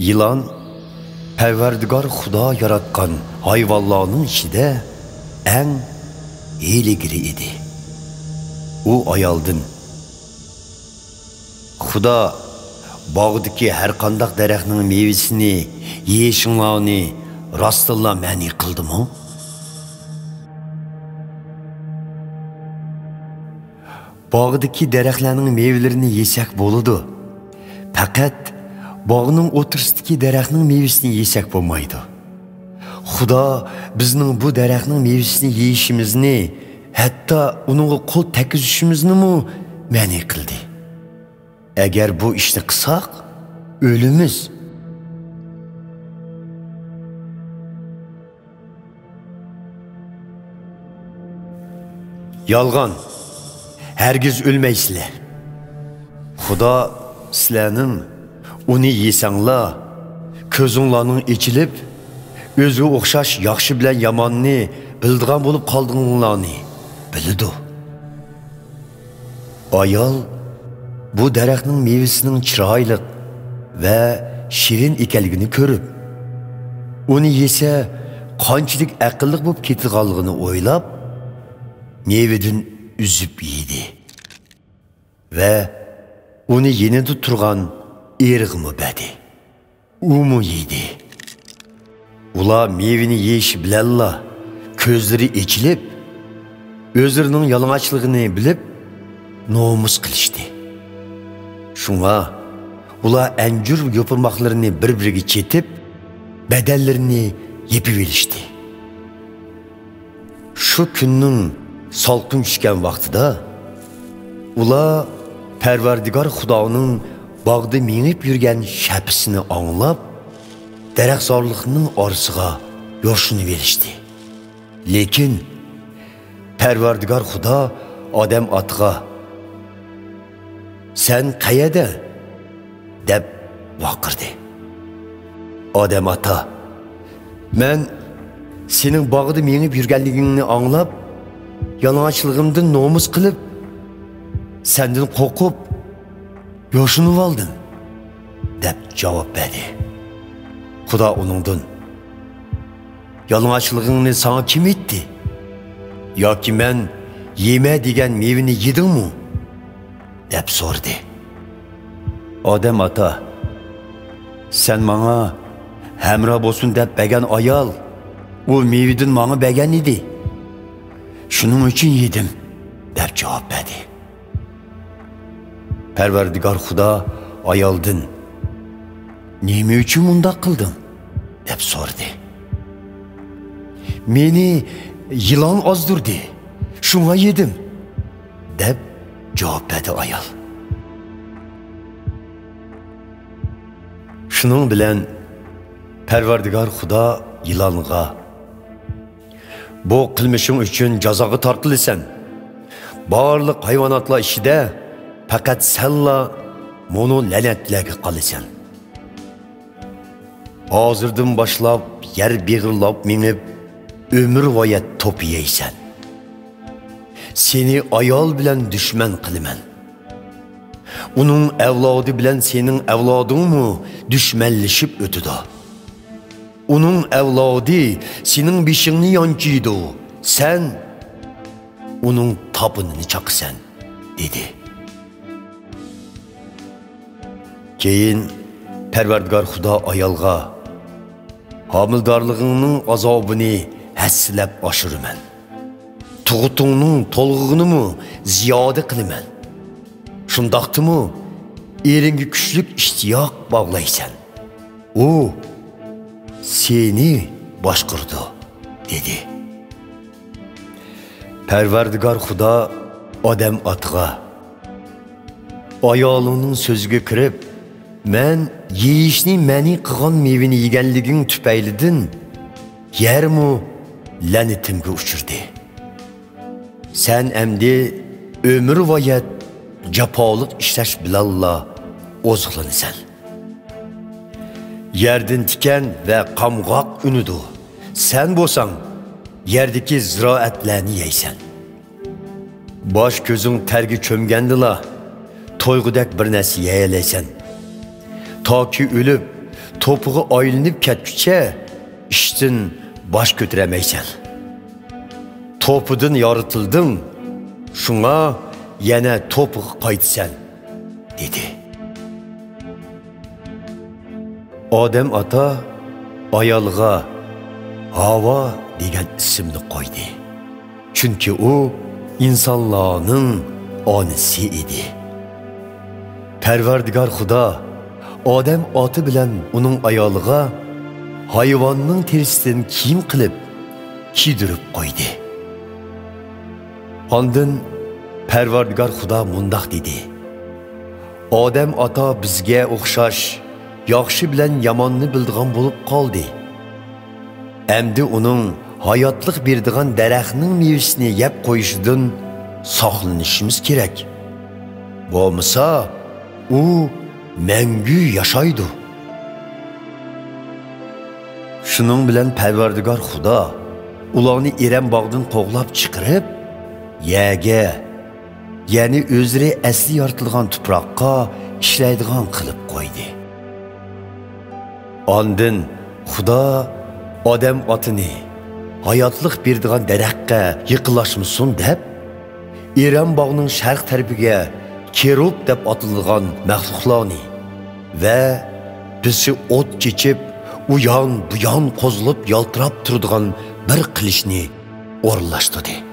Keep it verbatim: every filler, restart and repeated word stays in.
يىلان پەرۋەردىگار خۇدا ياراتقان ھايۋانلارنىڭ ئىچىدە ئەڭ ھىيلىگىرى ئىدى. ئۇ ئايالدىن، «خۇدا باغدىكى ھەر قانداق دەرەخنىڭ مېۋىسىنى يېيىشىڭلارنى راستتىنلا مەنئى قىلدىمۇ؟» باغدىكى دەرەخلەرنىڭ مېۋىلىرىنى يېسەك بولىدۇ. پەقەت باغنىڭ ئوتتۇرىسىدىكى دەرەخنىڭ مېۋىسىنى يېسەك بولمايدۇ. خۇدا بىزنىڭ بۇ دەرەخنىڭ مېۋىسىنى يېيىشىمىزنى، ھەتتا ئۇنىڭغا قول تەگكۈزۈشىمىزنىمۇ مەنئى قىلدى. ئەگەر بۇ ئىشنى قىلساق، ئۆلىمىز. يالغان، ھەرگىز ئۆلمەيسىلەر. خۇدا سىلەرنىڭ ئۇنى يېسەڭلار، كۆزۈڭلارنىڭ ئېچىلىپ، ئۆزىگە ئوخشاش ياخشى بىلەن ياماننى بىلىدىغان بولۇپ قالدىڭلارنى بىلىدۇ. ئايال بۇ دەرەخنىڭ مېۋىسىنىڭ چىرايلىق ۋە شېرىن ئىكەنلىكىنى كۆرۈپ، ئۇنى يېسە قانچىلىك ئەقىللىق بولۇپ كېتىدىغانلىقىنى ئويلاپ، مېۋىدىن ئۈزۈپ يېدى ۋە ئۇنى يېنىدا تۇرغان ئېرىغىمۇ بەردى. ئۇمۇ يېدى. ئۇلار مېۋىنى يېيىشى بىلەنلا كۆزلىرى ئېچىلىپ، ئۆزلىرىنىڭ يالىڭاچلىقىنى بىلىپ، نومۇس قىلىشتى. شۇڭا ئۇلار ئەنجۈر يوپۇرماقلىرىنى بىر-بىرىگە چېتىپ، بەدەنلىرىنى يېپىۋېلىشتى. شۇ كۈننىڭ سالقىن چۈشكەن ۋاقتىدا، ئۇلار پەرۋەردىگار خۇدانىڭ باغدا مېڭىپ يۈرگەن شەپىسىنى ئاڭلاپ، دەرەخزارلىقنىڭ ئارىسىغا يوشۇنۇۋېلىشتى. لېكىن پەرۋەردىگار خۇدا ئادەم ئاتىغا، «سەن قەيەردە؟» دەپ ۋارقىرىدى. ئادەم ئاتا، «مەن سېنىڭ باغدا مېڭىپ يۈرگەنلىكىڭنى ئاڭلاپ، يالىڭاچلىقىمدىن نومۇس قىلىپ، سەندىن قورقۇپ يوشۇنۇۋالدىم» دەپ جاۋاب بەردى. خۇدا ئۇنىڭدىن، «يالىڭاچلىقىڭنى ساڭا كىم ئېيتتى؟ ياكى مەن يېمە دېگەن مېۋىنى يېدىڭمۇ؟» دەپ سورىدى. ئادەم ئاتا، «سەن ماڭا ھەمراھ بولسۇن دەپ بەرگەن ئايال ئۇ مېۋىدىن ماڭا بەرگەن ئىدى. شۇنىڭ ئۈچۈن يېدىم» دەپ جاۋاب بەردى. پەرۋەردىگار خۇدا ئايالدىن، «نېمە ئۈچۈن مۇنداق قىلدىڭ؟» دەپ سورىدى. «مېنى يىلان ئازدۇردى، شۇڭا يېدىم» دەپ جاۋاب بەردى ئايال. شۇنىڭ بىلەن پەرۋەردىگار خۇدا يىلانغا، «بۇ قىلمىشىڭ ئۈچۈن جازاغا تارتىلىسەن. بارلىق ھايۋاناتلار ئىچىدە پەقەت سەنلا مۇنۇ لەنەتلەرگە قالىسەن. ھازىردىن باشلاپ يەر بېغىرلاپ مېڭىپ، ئۆمۈرۋايەت توپا يەيسەن. سېنى ئايال بىلەن دۈشمەن قىلىمەن. ئۇنىڭ ئەۋلادى بىلەن سېنىڭ ئەۋلادىڭمۇ دۈشمەنلىشىپ ئۆتىدۇ. ئۇنىڭ ئەۋلادى سېنىڭ بېشىڭنى يانچىيدۇ، سەن ئۇنىڭ تاپىنىنى چاقىسەن» دېدى. كېيىن پەرۋەردىگار خۇدا ئايالغا، «ھامىلىدارلىقىڭنىڭ ئازابىنى ھەسسىلەپ ئاشۇرىمەن. تۇغۇتۇڭنىڭ تولغىقىنىمۇ زىيادە قىلىمەن. شۇنداقتىمۇ ئېرىڭگە كۈچلۈك ئىشتىياق باغلايسەن. ئۇ سېنى باشقۇرىدۇ» دېدى. پەرۋەردىگار خۇدا ئادەم ئاتىغا، «ئايالىڭنىڭ سۆزىگە كىرىپ، مەن يېيىشنى مەنئى قىلغان مېۋىنى يېگەنلىكىڭ تۈپەيلىدىن يەرمۇ لەنىتىمگە ئۇچرىدى. سەن ئەمدى ئۆمۈرۋايەت جاپالىق ئىشلەش بىلەنلا ئوزۇقلىنىسەن. يەردىن تىكەن ۋە قامغاق ئۈنىدۇ. سەن بولساڭ يەردىكى زىرائەتلەرنى يەيسەن. باش كۆزۈڭ تەرگە چۆمگەندىلا، تويغۇدەك بىر نەرسە يېيەلەيسەن. تاكى ئۆلۈپ، توپىغا ئايلىنىپ كەتكۈچە ئىشتىن باش كۆتۈرەلمەيسەن. توپىدىن يارىتىلدىڭ، شۇڭا يەنە توپىغا قايتىسەن، دېدى. ئادەم ئاتا ئايالغا ھاۋا دېگەن ئىسىمنى قويدى. چۈنكى ئۇ ئىنسانلارنىڭ ئانىسى ئىدى. پەرۋەردىگار خۇدا ئادەم ئاتا بىلەن ئۇنىڭ ئايالىغا ھايۋاننىڭ تېرىسىدىن كىيىم قىلىپ، كىيدۈرۈپ قويدى. ئاندىن پەرۋەردىگار خۇدا مۇنداق دېدى: ئادەم ئاتا بىزگە ئوخشاش ياخشى بىلەن ياماننى بىلىدىغان بولۇپ قالدى. ئەمدى ئۇنىڭ ھاياتلىق بېرىدىغان دەرەخنىڭ مېۋىسىنى يەپ قويۇشىدىن ساقلىنىشىمىز كېرەك. بولمىسا، ئۇ مەڭگۈ ياشايدۇ. شۇنىڭ بىلەن پەرۋەردىگار خۇدا ئۇلارنى ئېرەن باغدىن قوغلاپ چىقىرىپ، يەرگە، يەنى ئۆزلىرى ئەسلى يارىتىلغان تۇپراققا ئىشلەيدىغان قىلىپ قويدى. ئاندىن خۇدا ئادەم ئاتىنى ھاياتلىق بېرىدىغان دەرەخكە يېقىنلاشمىسۇن دەپ، ئېرەن باغنىڭ شەرق تەرىپىگە كېرۇب دەپ ئاتىلىدىغان مەخلۇقلارنى ۋە بىسى ئوت چېچىپ، ئۇيان-بۇيان قوزغىلىپ يالتىراپ تۇرىدىغان بىر قىلىچنى ئورۇنلاشتۇردى.